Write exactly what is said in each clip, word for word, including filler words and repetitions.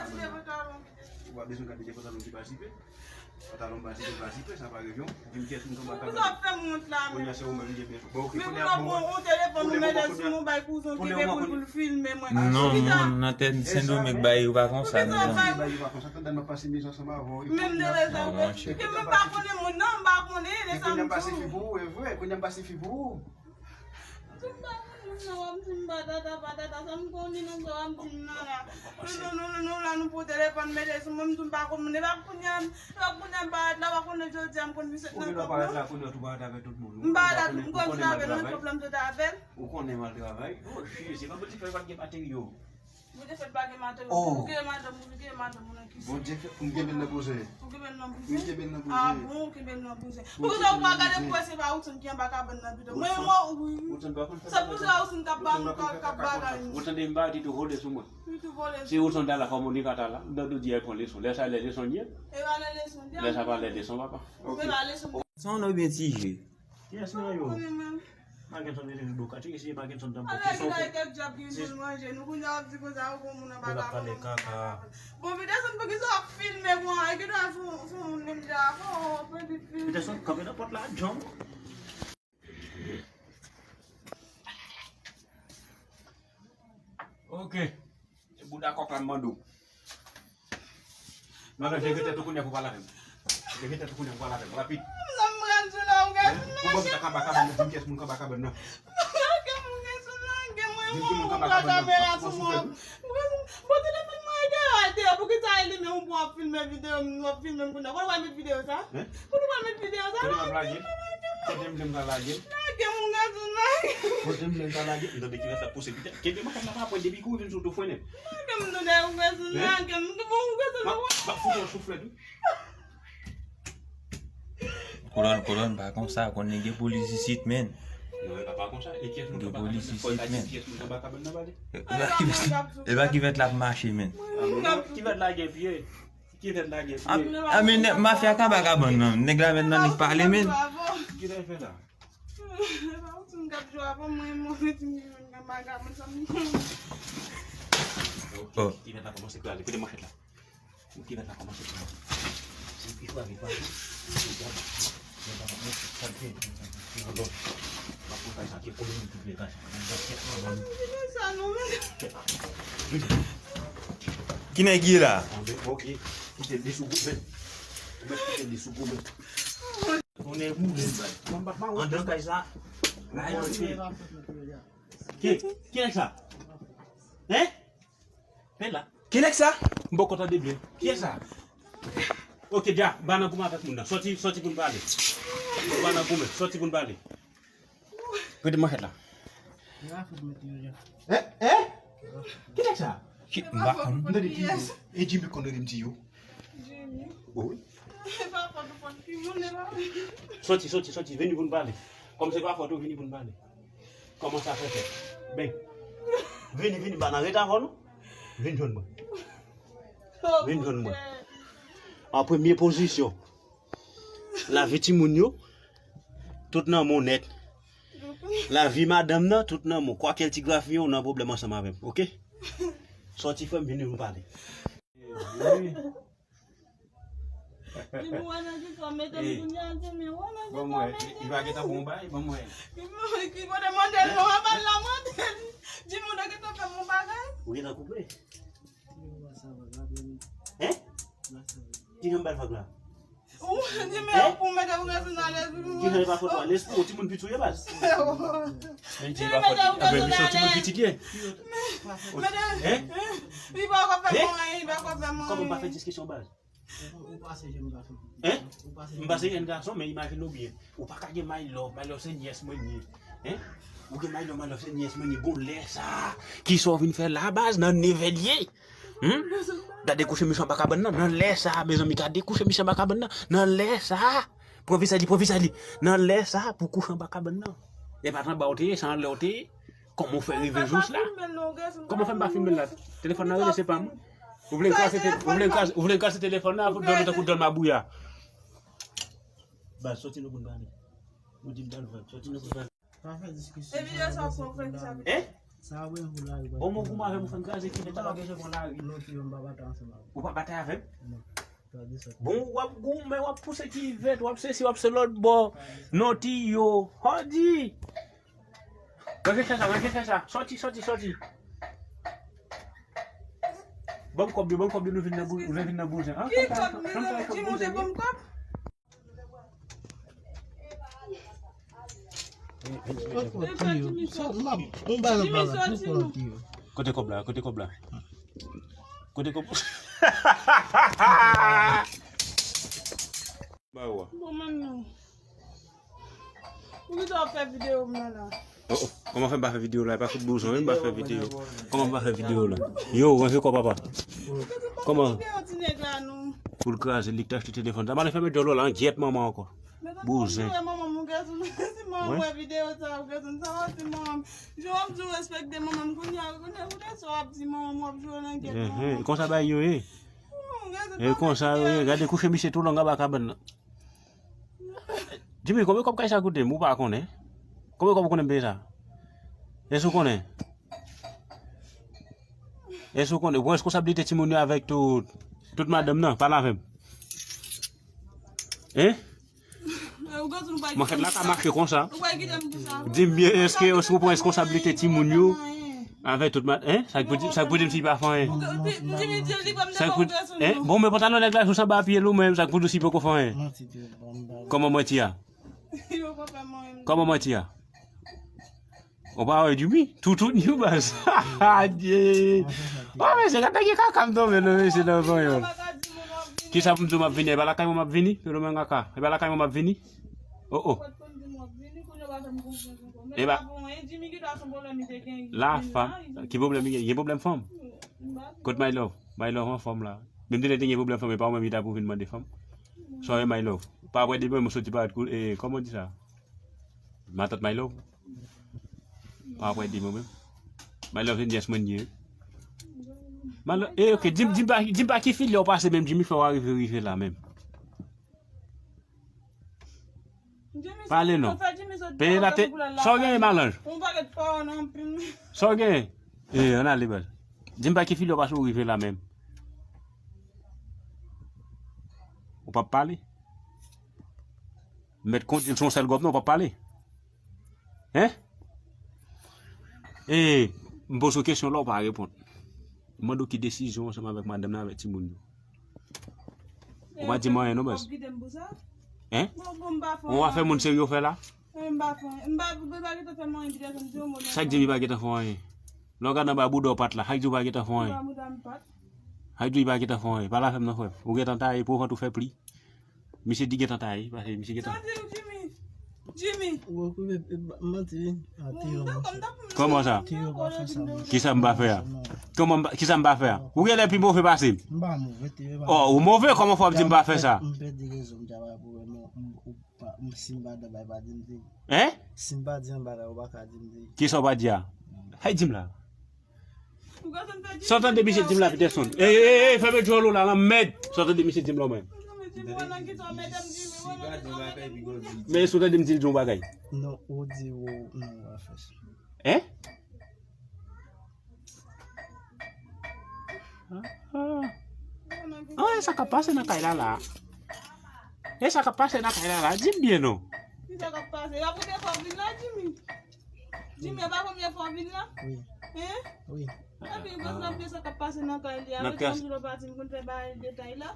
Ou pa bezwen gade de pantalon ki pa zipe. Pantalon pa zipe, pa zipe, sa pa revyon. Di m kiyès moun k anba kabann. Pou sa fè m wont la menm. Kounye a se ou menm ki gen. Bon, ok, men kounye a, bon, ou telefòn ou mete sou mwen, bay kouzen ki gen pou l filme mwen. Non, non, nan tè Sendomeng bagay yo pa konsa, mezanmi. Bagay yo pa konsa, tande m ap pase miz ansanm avè w. Menm de rezon ke mwen pa konnen moun nan, m pa konnen, de sa m di w. Kounye a m pase fi pou ou, e vre, kounye a m pase fi pou ou. M pa konn moun nan, w ap di m patata, patata, sa m konnen nan sa w ap di m nan la. Nou, nou, nou, nou, nou la, nou pran telefòn, mete sou mwen, m di m pa konn moun, epa kounye a, epa kounye a m parèt la, w a konnen jodi a m konn misye nan kòb la. Ou genlè parèt la, kounye a tou parèt avè tout moun. M parèt la, m konn sa avè l, nan kòb la m sot avè l. Ou konnen m al travay. Oh, shit, se pa pou ti fè pa t gen materyo. Bondye fè pa gen madanm, ou gen madanm, ou gen madanm, ou nan kisa? Bondye fè pou m kenbe l nan bouzè. Ou kenbe l nan bouzè? Wi, m kenbe l nan bouzè. Ah bon, ou kenbe l nan bouzè. Poukisa ou pa gade pou wè se pa Woodson ki anba kabann nan pito? Mwen, mwen, wi. Sa pou se Woodson k ap ba nou, k ap, k ap bagay nou. Ou tande m pa di tou vole sou mwen. Wi, tou vole sou mwen. Se Woodson ta la kòm Monica ta la. Dòdou di al pran leson. Lè sa lè leson l ye. E pa lè leson l ye. Lè sa pa lè leson, papa. E pa leson. Sa w nan byen ti je. Kiyès nan yo? Makenson vin rive bò katye, si Makenson t ap bò kesyon pou kèk djab ki vin manje nou, kounye a w ap di konsa ou gon moun anba kabann. Pale kaka. Bon, Peterson, poukisa w ap filme mwen? E ki dwa sou, sou moun menm jan? Oh, Peterson, kanpe nan pòt la, John. Ok. E bouda kòk la m mande w. Non, non, leve tèt ou kounye a pou pale avè m. Leve tèt ou kounye a pou pale avè m. Rapid. Sa m pral di w la, ou gade. Pou ban m sa kaba kabann nan, di m kiyès moun kaba kabann nan. Lage m, ou gen sou lage mwen, ou pran kamera sou mwen. Bon, telefòn mwen ede a, ede a. Poukisa e li menm ou pran ap filme videyo m, w ap filme m kounye a? Kote w al met videyo sa? Kote w al met videyo sa? Kote m ap lage? Kote m vle m ka lage? Lage m, ou gen sou lage. Kote m vle m ka lage? M tande ki lè sa pouse pita. Kenbe manchèt la pa pwen depi kou vin sou tou fwennen. Lage m, tande, ou gen sou lage m. Bon, ou gen sou lage m. M ap fout yon souflèt, wi. Kolòn, kolòn, pa konsa, konnen gen polis isit, menn. Non, e pa, pa konsa. E kiyès moun ki anba kabann nan? Fò w ta di kiyès moun ki anba kabann nan, pale. E pa ki vèt, e pa ki vèt l ap mache, menn. Ki vèt la gen pye? Ki vèt la gen pye? A, a, men nèg mafya k anba kabann nan. Nèg la menn nan, nèg pale, menn. Ki lè fè la? E pa ou ti m k ap jwe avè mwen, mwen, ti m ki jwenn anba kabann sa m. Oh. Ki vèt la kòmanse krale. Kote manchèt la? Ou ki mèt la kòmanse pran. Se pi fwa, pi fwa. Ki nèg ye la? Ok. Kite li sou goumen. Ou mèt kite li sou goumen. Konnen goumen. Andan kay sa. Ki, ki nèg sa? Hein? Pen la. Ki nèg sa? M poko tande byen. Kiyès sa? Ok, dja, m pa nan goumen avèk moun nan. Sòti, sòti pou n pale. M pa nan goumen, sòti pou n pale. Rete manchèt la. Hein? Hein? Ki nèg sa? Ki, m pa konn. M tande ti yo. E Jimmy konn rele m ti yo. Jimmy. Wi. Sòti, sòti, sòti, vini pou n pale. Kòm se pa fòt ou, vini pou n pale. Kòman sa fè fèt? Ben. Vini, vini, pa nan reta avè nou. Vin jwenn mwen. Vin jwenn mwen. An premye pozisyon, lavi timoun yo, tout nan men w nèt. Lavi madanm nan, tout nan men w. Kwakèl ti grafiyen, ou nan pwoblèm ansanm avè m, oke? Sòti frè m, vini nou pale. Wi. Li pou wè nan ki sa w mete m kounye a, Jimmy, wè nan ki sa w mete m. Li pa gentan bon bay, ban m wè. Ki kote mande l non, an ba l la mande l. Jimmy, ou te gentan fè m yon bagay? Ou gentan koupe? Hein? Ki jan m ba l vag la? Ou di men pou mete ou gen sou nan lespri. Ki jan e pa fòt ou a lespri, ou timoun piti ou ye baz. Men di e pa fòt ou. Anben misye timoun piti li ye. Hein? Li pa ka fè mwen, li pa ka fè mwen. Kòman ou pa fè diskisyon baz? Hein? M pase jèn gason, men imajine w byen. Ou pa ka gen my love, my love se nyès mwen ye. Hein? Ou gen my love, my love se nyès mwen ye. Bon, lè sa, kisa w vin fè la baz nan nevè l ye? Hmm? Gade kouche misye anba kabann nan. Nan lè sa, mezanmi, gade kouche misye anba kabann nan. Nan lè sa, pran visaj li, pran visaj li. Nan lè sa, pou kouche anba kabann nan. E pa t anba w te ye, se anlè w te ye. Kòman w fè rive jous la? Kòman w fè m pa filme l la? Telefòn nan rele, se pa mwen. Ou vle m kraze te-, ou vle m kraze, ou vle m kraze telefòn nan, dòmi tankou dòl mabouya. Baz, sòti nou konn pale. Ou di m pral vag, sòti nou konn pale. Pa fè diskisyon. E videyo sa w pran frè ki sa. Hein? Sa wè pou lari. Bon, mwen goumen avè m, fè m kraze kivèt, sa pa bezwen pran lari. Non, ti yo, m pa batay ansanm avè w. Ou pa batay avè m? Non. Bon, w ap goumen, w ap pouse kivèt, w ap sesi, w ap se lòt bò. Non, ti yo. Hodi! Ranje fè sa, ranje fè sa. Sòti, sòti, sòti. Ban m kòb yo, ban m kòb yo, nou vin nan bou-, nou vin nan bouzen. Ki kòb? Jimmy, ou te ban m kòb? Kote kòb la? Kote kòb la? Kote kòb? Ba yo a. Bon, manman. Ou ki ta fè videyo m nan la? Oh, oh. Kòman fè m pa fè videyo la? E pa fout bouzon, wi, m pa fè videyo. Kòman m pa fè videyo la? Yo, ranje kò, papa. Kòman? Pou l kraze, li k te achte telefòn sa. M ale fèmen djòl ou la, an gyèt manman ankò. Bouzen. Manman, m gade si manman wè videyo sa, ou gade sa, ti manman. Jan w ap di w respekte manman, kounye a, kounye a, kounye a sa w ap di manman, w ap jwe nan gyèt manman. Konsa bagay yo ye. E konsa yo ye, gade kouche misye tou long anba kabann nan. Jimmy, konbyen kòb kay sa koute m? Ou pa konnen? Konbyen kòb ou konnen m peye sa? Èske ou konnen? Èske ou konnen? Ou pran reskonsablite timoun yo avèk tout, tout madanm nan, pale avè m. Hein? Mwen fèt la ka mache konsa. Di m byen, èske, èske ou pran reskonsablite timoun yo? Avèk tout ma-, hein? Sa k pou di, sa k pou di m si pa fè anyen? Sa k pou, hein? Bon, men pantalon nèg la sou sanba pye l ou menm, sa k pou di si poko fè anyen? Kòman mwen ti a? Kòman mwen ti a? Ou pa wè Jimmy? Toutouni baz. Adye. Wa mesye, gade ki kaka m tonbe non mesye nan vanyon. Kisa pou m di w m ap vini? E pa lakay mwen m ap vini? Pelo men kaka. E pa lakay mwen m ap vini? Oh, oh. E pa. La fanm. Ki pwoblèm li gen? Gen pwoblèm fanm? Kot my love? My love anfòm la. Menm si te gen pwoblèm fanm, e pa ou menm ki ta pou vin mande fanm. Sorry my love. Pa apre demen mwen soti pa e, kòman w di sa? Matant my love. Pa apre demen menm. My love se nyès mwen ye. My love, eh, ok, di m, di m pa, di m pa ki filye w pase menm Jimmy fè w arive rive la menm. Pale non. Peye la te, sa w genyen malanj? Sa w genyen? Eh, ann ale baz. Di m pa ki filye w pase w rive la menm. Ou p ap pale? Mèt kondil sou yon sèl gòp non, w p ap pale. Hein? E, m poze w kesyon la, w pa reponn. M mande w ki desizyon ansanm avèk madanm nan, avèk timoun yo. Ou pa di m anyen non baz. Hein? Ou pa fè moun serye w fè la? Sa k di m li pa gentan fè w anyen? Lè w gade anba bouda w pat la, sa k di w pa gentan fè w anyen? Sa k di w li pa gentan fè w anyen? Pale avè m non frè m. Ou gentan taye, pou vant ou fè pli. Misye di gentan taye, paske misye gentan. Sa di w, Jimmy? Jimmy. Ou okipe, e, ba-, manti, wi. A, Théo, manti. Kòman sa? Théo pa fè sa, manti. Kisa m pa fè a? Non. Kòman m pa, kisa m pa fè a? Ou genlè pi move pase m. M pa move, Théo, pa move. Oh, ou move, kòman fò w ap di m pa fè sa? M pèdi rezon, m ta pa pou wè, non, m, ou pa, m, si m pa dabay, pa di m di. Hein? Si m pa di anba la, ou pa ka di m di. Kisa w pa di a? Hay di m la. Sa w tande misye di m la, Peterson? Ey, ey, ey, fèmen djòl ou la, lanmèd! Sa w tande misye di m la, mwen? Men sa w tande m di l di yon bagay? Non, ou di ou, non, ou pa fè sa. Hein? Ah, ah. Ah, e sa k ap pase nan kay la, la? E sa k ap pase nan kay la, la? Di m byen, non. Ki sa k ap pase? Y ap rete fò vin la, Jimmy. Jimmy, e pa premye fwa w vin la? Wi. Hein? Wi. Epi, gwo sanble sa k ap pase nan kay li a. Wi, konn si l pati, m konn fè bagay detay la.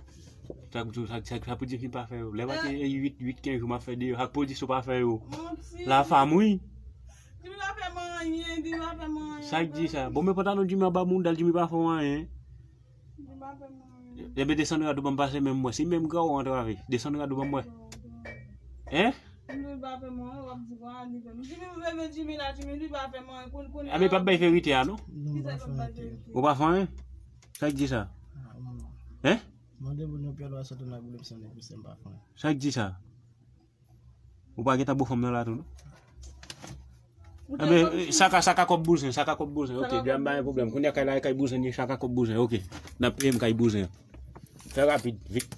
Sa k pou, sa, sa, sa pou di m pa fè yo. Lè m ati uit, uit, kenz jou m ap fè deyò. Ak pwodui sa w pa fè yo. Manti. La fam, wi. Jimmy pa fè m anyen, Jimmy pa fè m anyen. Sa k di sa? Bon, men pantalon Jimmy anba mounda l, Jimmy pa fè w anyen. Jimmy pa fè m anyen. Ebyen, desann rad ou ban m pase men m wè. Si menm gran ou antrave, desann rad ou ban m wè. Hein? Li pa fè mwen, w ap di, bon, li fè m. Jimmy, m renmen Jimmy la, Jimmy, li pa fè mwen, koun-, kounye a. A, men pa bay verite a, non? Non, m pa fè anyen. Ou pa fè anyen? Sa k di sa? Ah, non. Hein? Mande pou nou pyè lwa sòt nan boule m sanble pou se m pa fè anyen. Sa k di sa? Ou pa gentan bo fanm nan la tou, non? Ebyen, sa ka, sa ka kòb bouzen, sa ka kòb bouzen. Ok, djam pa gen pwoblèm. Kounye a kay la, kay bouzen, ni sa ka kòb bouzen. Ok, n ap peye m kay bouzen. Fè rapid, vit.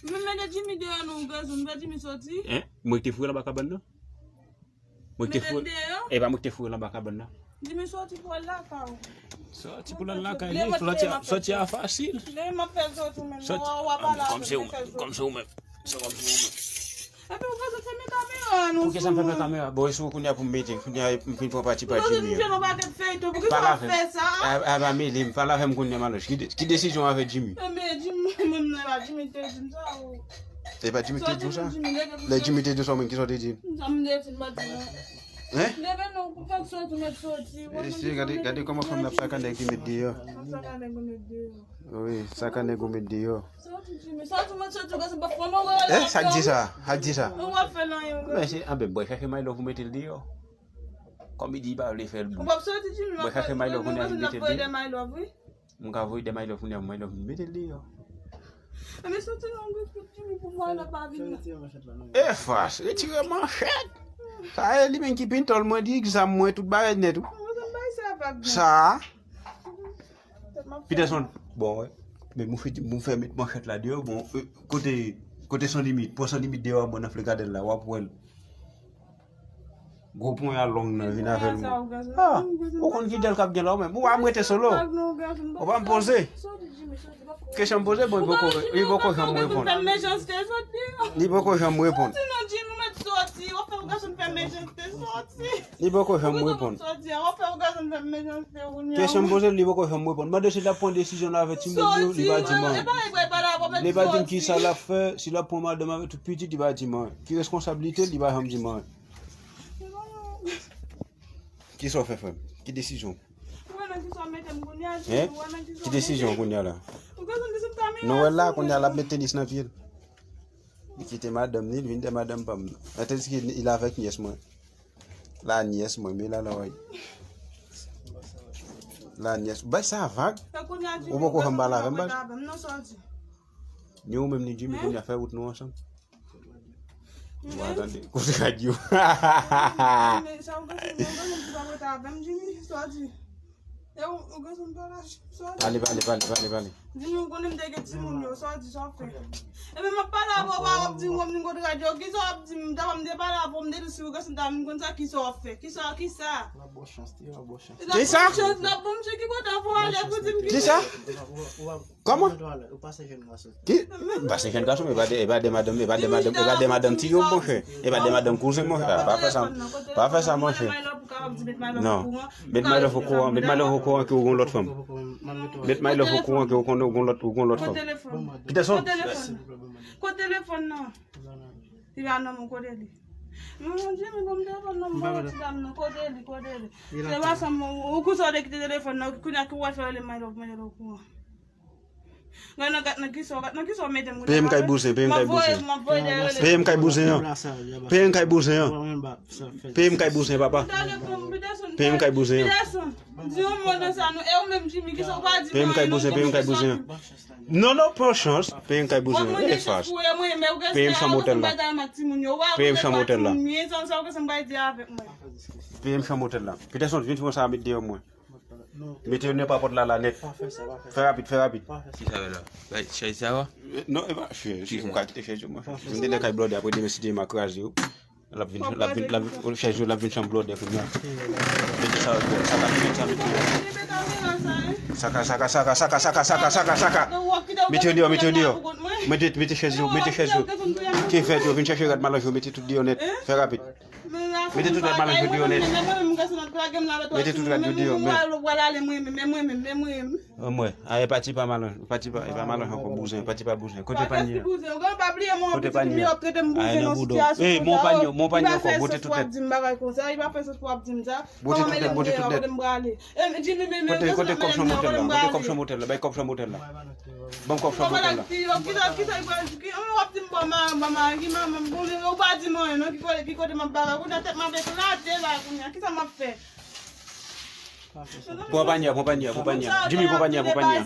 Men mete Jimmy deyò non, gazon, fè Jimmy sòti. Hein? Mwen ki te foure l anba kabann nan? Mwen ki te foure. E pa mwen ki te foure l anba kabann nan. Jimmy, soti pou al lakay ou. Soti pou al lakay li, soti a, soti a fasil. Lè m ap fè soti menm, soti, w ap pale avè m, fè soti. Kòm se ou menm, kòm se ou menm. Se kòm se ou menm. Epi ou bezwen fèmen kamera nou. Poukisa m fèmen kamera? Bon, e sou kounye a pou m mete, kounye a m fin pran pati pa Jimmy an. Pale avè m. A, a, pa mele m, pale avè m kounye a, Maloch. Ki de-, ki desizyon w avè Jimmy? Ebyen, Jimmy, mwen menm nan la, Jimmy te di m sa, o. E pa Jimmy te di w sa? Lè Jimmy te di w sa, ou menm, kisa w te di? Sa m te di, m pa di non. Hein? Leve non, pou fèk soti, mèt soti. E si, gade, gade kòman fanm nan ap saka nèg li met deyò. Ap saka nèg ou met deyò. Wi, saka nèg ou met deyò. Soti, Jimmy, soti, mèt soti, gade, se pa fanm nan, eh, sa k di sa? Sa k di sa? Ou pa fè l anyen, men se, anben, bwè chache my love ou mete l deyò. Kòm li di li pa vle fè l bou. Ou p ap soti, Jimmy, bwè chache my love ou mete l deyò. M ka voye de my love kounye a, my love mete l deyò. Ebyen, soti nan gwo kout Jimmy pou mwen la pa vin. E fas, retire manchèt. Sa e li menm ki pintòl mwen, di egzam mwen, tout bagay nèt, wi. Mwen, mwen bay sa vag, non. Sa. Peterson, bon, wè. Men mwen fè, mwen fè met manchèt la deyò, bon, euh, kote, kote San Limit, pran San Limit deyò, bon, nan Flegadèl la, w ap wè l. Gwo ponya long nan vin avè l. Ah, ou konn ki dèl k ap gen la ou menm. Ou pa m rete solo. Ou pa m poze. Kesyon m poze, bon, li poko, li poko janm reponn. Li poko janm reponn. Li poko janm reponn. Kesyon m poze, li poko janm reponn. Mande si l ap pran desizyon nan avè timoun yo, li pa di m anyen. Li pa di m kisa l ap fè, si l ap pran madanm avè tout pitit, li pa di m anyen. Ki responsablite l, li pa janm di m anyen. Kisa w fè, frè m? Ki desizyon? Hein? Ki desizyon kounye a la? Nou wè l la, kounye a l ap met tenis nan pye l. Li kite madanm ni, li vin de madanm pa m. Tandis que il avèk nyès mwen. La nyès mwen, men la la wè. La nyès. Bay sa vag. Ou poko janm pale avè m, baz. Ni ou menm ni Jimmy, kounye a fè wout nou ansanm. Wa tande, kote radyo. Pale, pale, pale, pale, pale. Di nou konnen m te gen timoun yo, sa w di, sa w fè. Epi m ap pale avè w, w ap di m, w ap di m kote radyo, kisa w ap di m, ta pa m te pale avè w, m te di si w gen santa, m konn sa, kisa w ap fè, kisa, kisa. Kisa? Kisa? Kòman? Ki? M pase jèn gason, e pa de, e pa de madanm, e pa de madanm, e pa de madanm ti yo, monchè. E pa de madanm kouzen, monchè. Pa fè sa, pa fè sa, monchè. Non. Met my love okouran, met my love okouran ke ou gon lòt fanm. Met my love okouran ke ou konn ou gon lòt, ou gon lòt fanm. Peterson. Kote telefòn nan? Li pa nan men, kote li? Mon Dieu, men bon, m telefòn nan, m pa wè ti dam nan, kote li, kote li? Se pa sa, ou konsa w te kite telefòn nan, kounye a ki w al fè rele my love, mete l okouran. Gad nan, gad nan kisa, gad nan kisa w mete m. Peye m kay bouzen, peye m kay bouzen. Peye m kay bouzen an. Peye m kay bouzen an. Peye m kay bouzen, papa. Peye m kay bouzen an. Di yon mo nan sa, non. E ou menm, Jimmy, kisa w pa di? Peye m kay bouzen, peye m kay bouzen an. Non, non, pran chans. Peye m kay bouzen an. E fas. Peye m chanm otèl la. Peye m chanm otèl la. Peye m chanm otèl la. Peterson, vin fè yon sa met deyò mwen. Mete yo nan papòt la, la nèt. Fè rapid, fè rapid. Ki sa yo la? Bay chèz sa yo? Non, e pa chèz. Ou ka kite chèz yo, mwen. Vin de nan kay blòdè, apre demen, si Dye vle, m a kraze yo. L ap vin, l ap vin, l ap vin, chèz yo, l ap vin chanm blòdè kounye a. Mete sa yo deyò, saka, mete sa, mete yo. Saka, saka, saka, saka. Mete yo deyò, mete yo deyò. Mete, mete chèz yo, mete chèz yo. Ki fèt yo, vin chèche rad malanj yo, mete tout deyò nèt. Fè rapid. Mete tout rad malanj yo deyò nèt. Mete tout rad yo deyò, men. Mwen, a, e pati pa malanj, pati pa, e pa malanj ankò, bouzen, pati pa bouzen. Kote panye a? Kote panye a? A, e nan bouda w. Ey, mon panye, mon panye ankò, bote tout nèt. Bote tout nèt, bote tout nèt. Kote, kote kòb chanm otèl la? Kote kòb chanm otèl la? Bay kòb chanm otèl la. Ban m kòb chanm otèl la. Kisa, kisa, kisa, ki, w ap di m bon, ma, ma, ma, ki manman m, bon, ou pa di m anyen, non, ki kote, ki kote m ap bagay, kounye a tèt m ap eklate la, kounye a, kisa m ap fè? Pran panye a, pran panye a, pran panye a. Jimmy, pran panye a, pran panye a.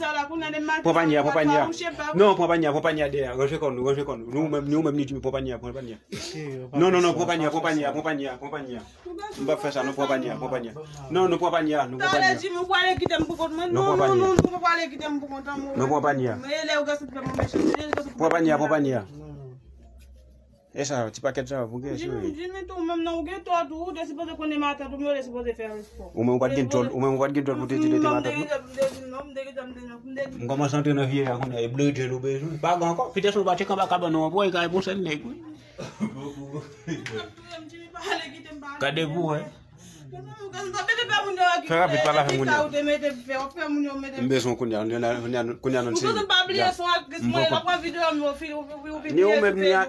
Pran panye a, pran panye a. Non, pran panye a, pran panye a dèyè. Ranje kò nou, ranje kò nou. Ni ou menm, ni ou menm, ni Jimmy, pran panye a, pran panye a. Non, non, non, pran panye a, pran panye a, pran panye a, pran panye a. M p ap fè sa, non, pran panye a, pran panye a. Non, nou pran panye a, nou pran panye a. Talè Jimmy, ou prale kite m pou kont mwen. Non, non, non, non, ou prale kite m pou kont mwen. Nou pran panye a. Men lè ou gen sou fè mwen mechan. Pran panye a, pran panye a. E sa, ti pakèt sa, pou gen Jimmy, Jimmy tou, menm nan ou gen tò tou, ou te sipoze konnen matant ou, men ou te sipoze fè respò. Ou menm ou pa t gen djòl, ou menm ou pa t gen djòl pou te di l te matant ou. M kòmanse antre nan vye a kounye a, e blodjèl ou bezwen. Pa gen ankò, pitèt ou pa tcheke anba kabann ou ankò, e ka bon sèl nèg wi. Gade pou wè. Fè rapid, pale avè moun yo. M bezwen kounye a, kounye a, kounye a nou se. Ni ou menm ni a,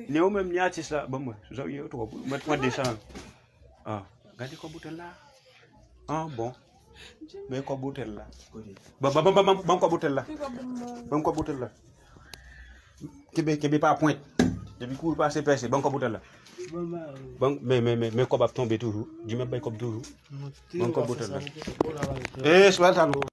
ni ou menm ni atis la, ban mwen. Zanmi yo twòp wi. Mwen pran de san. Ah, gade kòb otèl la. Ah, bon. Men kòb otèl la. Ban, ban, ban, ban, ban kòb otèl la. Ban kòb otèl la. Kenbe, kenbe pa pwent. Depi kouri pase pèse, ban kòb otèl la. Ban, men, men, men, men kòb ap tonbe toujou. Di men bay kòb toujou. Ban kòb otèl la. Eh, sou sa nou.